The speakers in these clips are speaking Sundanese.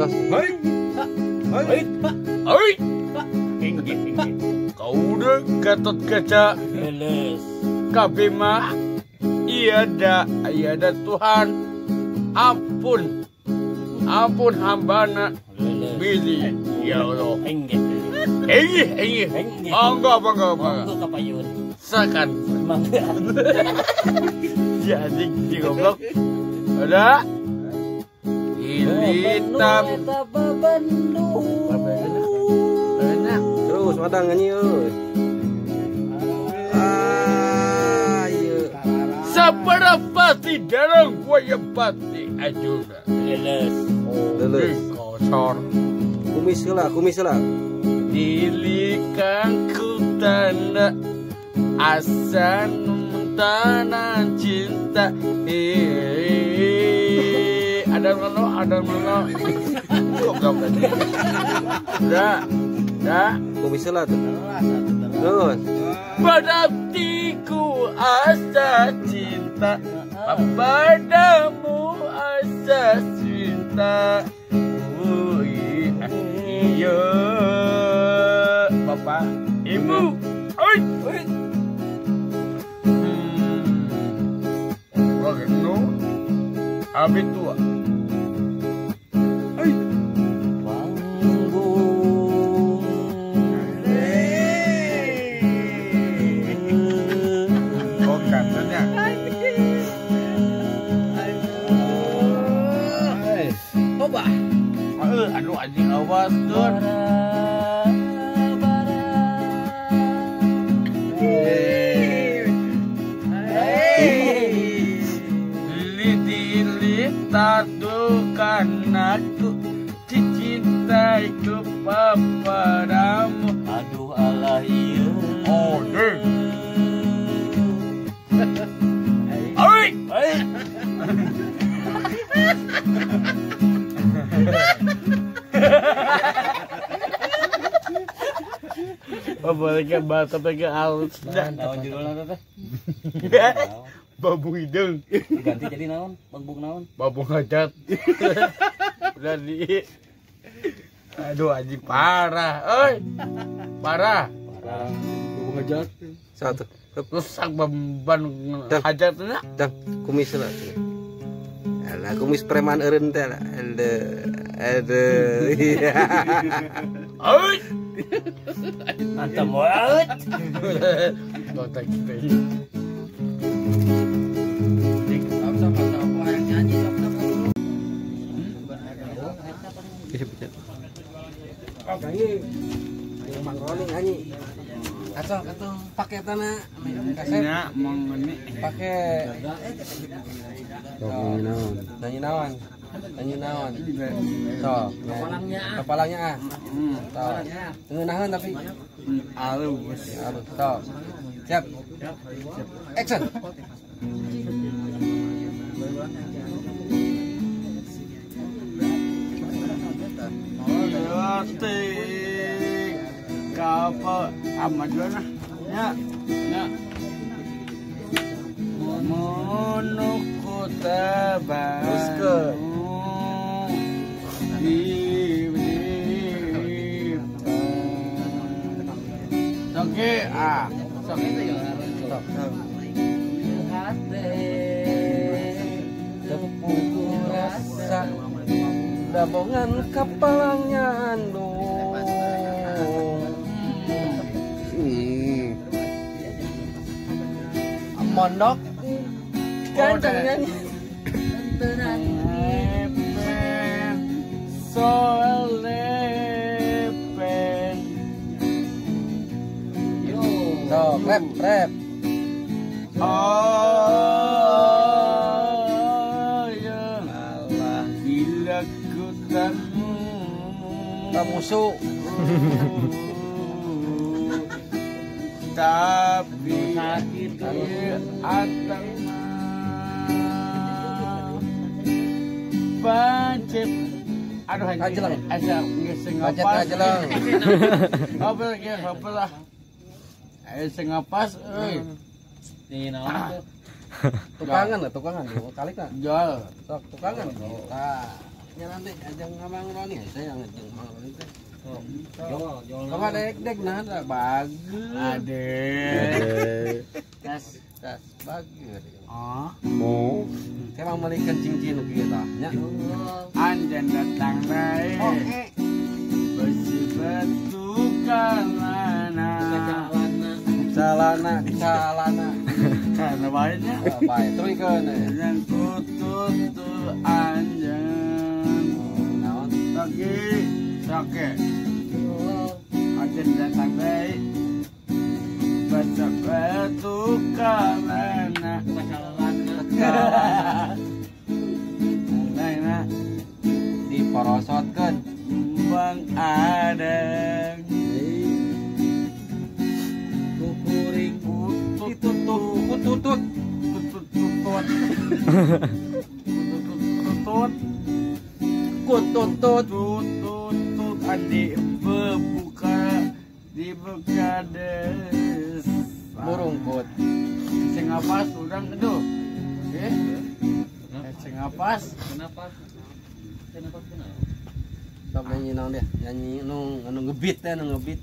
Tos. Hei. Hei. Hei. Inggih inggih. Kaude Gatot Kaca. Leles. Kabima iya ada Tuhan. Ampun. Ampun hambana. Billy ya Allah. Inggih. Inggih inggih. Monggo monggo monggo. Monggo kapayun. Silakan. Mangga. Ya anjing di goblok. Ada. Ilitam. Terus madang nyanyi euy. Ah ieu. Sabarapati darang wayapati ajuna. Leles. Leles. Kosor. Kumis heula, kumis heula. Dilikan ku tanda asan tanah cinta. Ada mana ada mana. Goblok tadi. Dah. Dah. Kumis heula tuh. Terus. Padaku asa cinta, padamu asa cinta. Iya, bapak, ibu, oi, oi. Wagenu, abi tua. Oi. Panggung. Oh katanya. Coba. Aduh anjing awas tuh. Lili tatukan aku cintaiku padamu. Aduh Allah iya. Oh deh. Oi. Oi. Boleh bahasa pakai halus. Naon judulna teh? Babung hidung. Ganti jadi naon? Babung naon? Babung hajat. Udah di. Aduh anjing parah, euy. Parah. Parah. Babung hajat. Satu. Rusak beban hajatna. Dang, kumis lah. Alah kumis preman eureun teh lah. Aduh. Aduh. Oi. Mantap banget. Botak kita. Nyanyi. Mang Roni nyanyi. Atau pakai tanah kaset. Nya mengeni pakai. Nyanyi naon. Nyanyi naon. Sok. Kepalangnya. Kepalangnya ah. Sok. Ngeunaheun tapi alus. Alus. Sok. Siap. Action. Kapal amajuana ya ya monoku tebang di oke ah sok tepuku rasa dabongan kapalnya andung. Mondok ganteng nyanyi solepen so rap rap oh ya Allah bila ku temu musuh tapi sakit atau pancet aduh ajeleng asa ngeseng pancet ajeleng apa lagi apa lah sing ngapas euy Ini naon tuh tukangan lah tukangan kali kan jual sok tukangan. Tah. Nyaran deh ajang Mang Roni, saya yang ajang Mang Roni teh. Jol. Kamu dek nah bagus. Ade. Tas bagus. Oh. Oh. Saya mau belikan cincin kita nya. Anjen datang bae. Oke. Besi batu kalana. Calana. Karena baiknya. Baik, teruskeun. Yang kutut anjen. Naon? Pagi sake. Anjen datang bae. Besi batu kalana. Nah, diporosotkeun. Bang Adeng. Kukuring ditutup kututut tutut tutut kututut tutut andi bebuka dibuka des burungkut sing apas urang aduh sing apas kenapa kenapa sok nyanyi naon dia nyanyi nu anu ngebit teh nu ngebit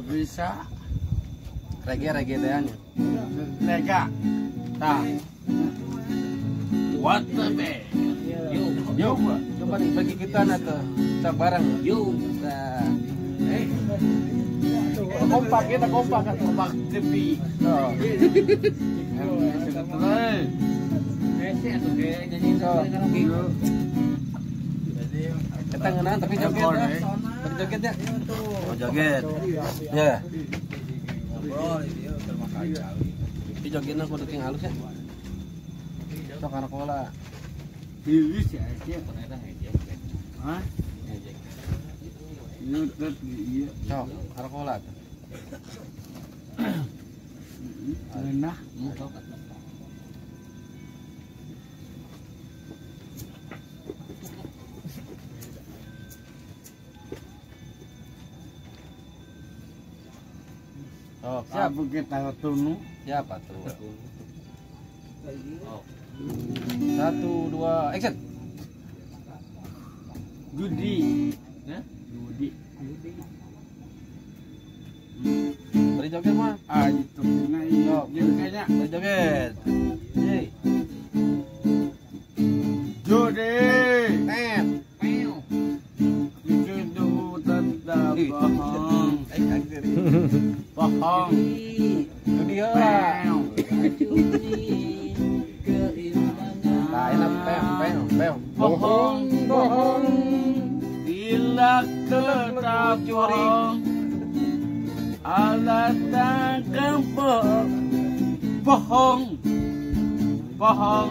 bisa reggae teh nya lega tah what the be yo coba nih bagi kita na tuh sok bareng yo tah kompak kita kompak kan kompak tepi oh kita ngeunaan tapi joget ya. Tapi joget ya. Oh joget. Ya. Tapi jogetna kudu ting halus ya. Sok kana kola. Halus ya aja. Hah? Nutut ieu. Sok kana kola tuh. Ngeunah. Oh, siap kita tunu. Siapa tuh? Oh. 1, 2, action. Judi. Hah? Judi. Beri joget mah. Ah, itu nah iya. Kayaknya beri joget. Hei. Judi. Tet. Itu tetap bohong. Bohong. Judi heula. Tah enak pem pem. Bohong bohong. Bila tetap bohong. Allah takkan bohong. Bohong. Bohong.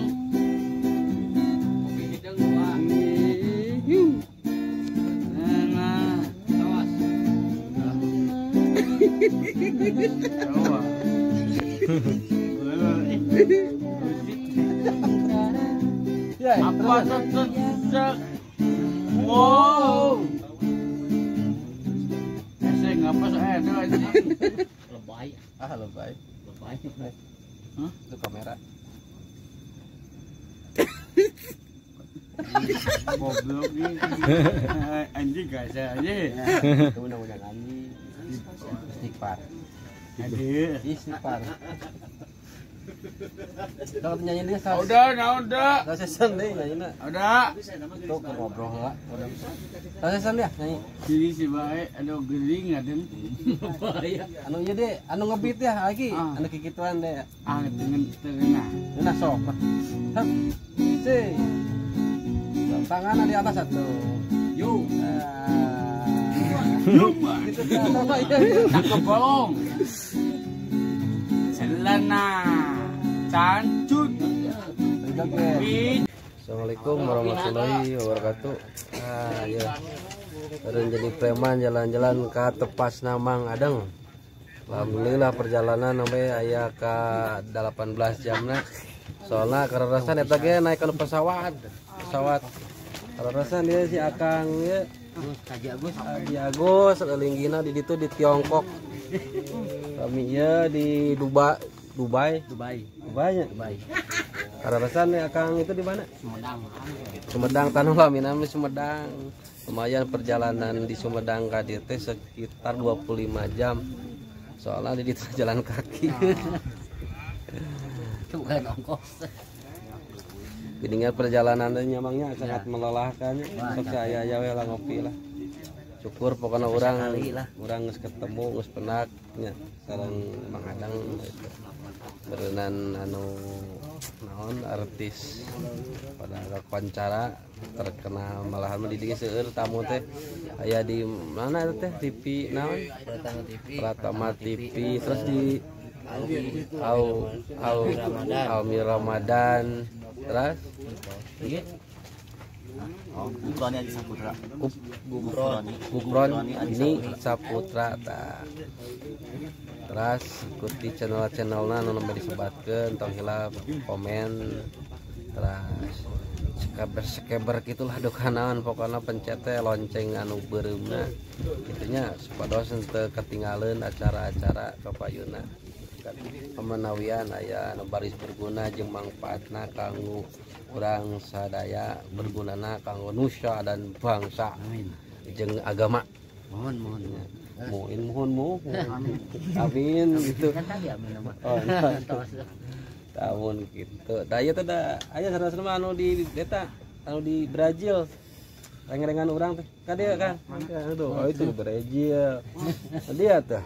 Apa tetap wow. Saya ngapa saya itu aja. Lebay. Ah lebay. Lebay. Hah? Itu kamera. Goblok ini. Anjing gak saya aja. Itu undang-undang anjing. Istighfar. Aduh. Istighfar. Kalau nyanyi dia salah. Udah, nah udah. Sasesan deh nyanyi. Udah. Tuh ngobrol lah. Udah. Sasesan dia nyanyi. Jadi si bae aduh gering adem. Anu ieu deh, anu ngebeat ya lagi, anu kikituan deh. Ah, dengan tengah. Nah sok. Hup. Si. Tangan di atas satu. Yuk. Gitu sama iya. Cakep bolong. Celana cancut. Assalamualaikum warahmatullahi wabarakatuh. Ah ya. Baru jadi preman jalan-jalan ke Tepas Namang Adeng. Alhamdulillah perjalanan sampai aya ka 18 jamna. Soalnya karena eta ge naik ke pesawat. Pesawat. Karena dia si Akang ya. Haji Agus, Haji Agus linggina di ditu di Tiongkok. Kami ya di Dubai. Dubai. Dubai. Dubai. Karasan ya Kang itu di mana? Sumedang. Sumedang tanah lamina mah Sumedang. Lumayan perjalanan di Sumedang ka dieu teh sekitar 25 jam. Soalnya di ditu jalan kaki. Itu bukan ongkos. Geningan perjalanan teh nyamangnya sangat melelahkan. Sok saya aya we lah ngopi lah. Syukur pokoknya orang orang geus ketemu geus penak nya sareng Mang Adeng gitu. Berenan anu naon artis pada wawancara terkenal malahan mah di dieu seueur tamu teh aya di mana eta teh TV naon Pratama TV. Pratama TV terus di Au Au Almi Ramadan terus Gufroni Adi Saputra. Gufron ini Saputra ta. Terus ikuti channel-channelna nu nembe disebatkeun tong hilap komen terus sekeber-sekeber gitulah dukanaon pokokna pencet teh lonceng anu beureumna kitunya supados henteu ketinggalan acara-acara kapayuna pemenawian aya anu baris berguna jeung mangfaatna kanggo urang sadaya bergunana kanggo nusa dan bangsa. Amin. Jeung agama. Mohon mohon. Muin mohon mohon. Amin gitu. Kan tadi amin mah. Oh, tahun gitu. Da ieu teh da aya sareng-sareng anu di eta anu di Brazil. Reng-rengan urang teh. Ka dieu kan. Aduh, oh itu di Brazil. Dia teh.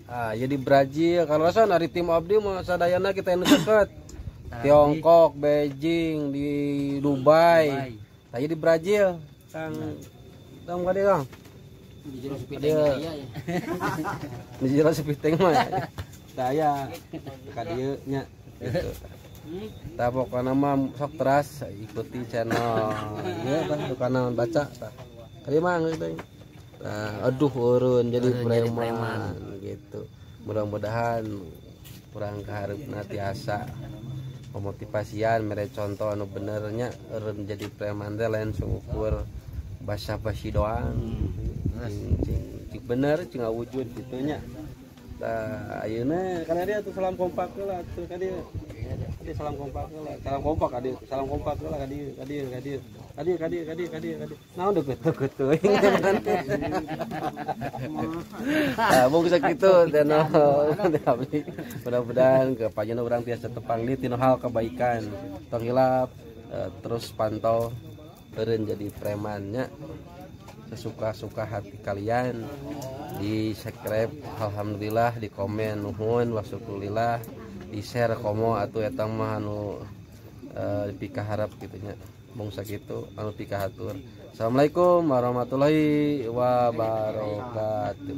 Ah, ya di Brazil. Kalau rasa dari tim abdi mah sadayana kita yang deket. Tiongkok, Beijing, di Dubai. Saya di Brazil. Kang Kang ka dieu, Kang. Di jero sepi Dia. teh ya. Di jero sepi teh mah. Saya ka dieu nya gitu. Tah pokona mah sok teras ikuti channel. Ieu tah dukana baca tah. Ka dieu mah geus teh. Nah, aduh eureun jadi preman gitu. Mudah-mudahan kurang kaharepna tiasa pemotivasian mere contoh anu benernya eureun jadi preman teh lain seukur basa-basi doang. Cing bener cing ngawujud kitu nya. Tah ayeuna kana dia tuh salam kompak heula tuh ka dieu. Ka salam kompak heula, salam kompak ka dieu, salam kompak heula ka dieu, ka dieu, ka dieu. Ka dieu, ka dieu, ka dieu, ka dieu, ka dieu. Naon deukeut-deukeut teuing. Tah mung sakitu teh abdi. Mudah-mudahan ke pajana urang tiasa tepang di tinu hal kebaikan. Tong hilap terus pantau eureun jadi premannya. Sesuka-suka hati kalian di subscribe alhamdulillah, di komen nuhun wa syukurillah, di share komo atuh eta mah anu dipikaharep kitu nya. Mung sakitu anu pikahatur. Assalamualaikum warahmatullahi wabarakatuh.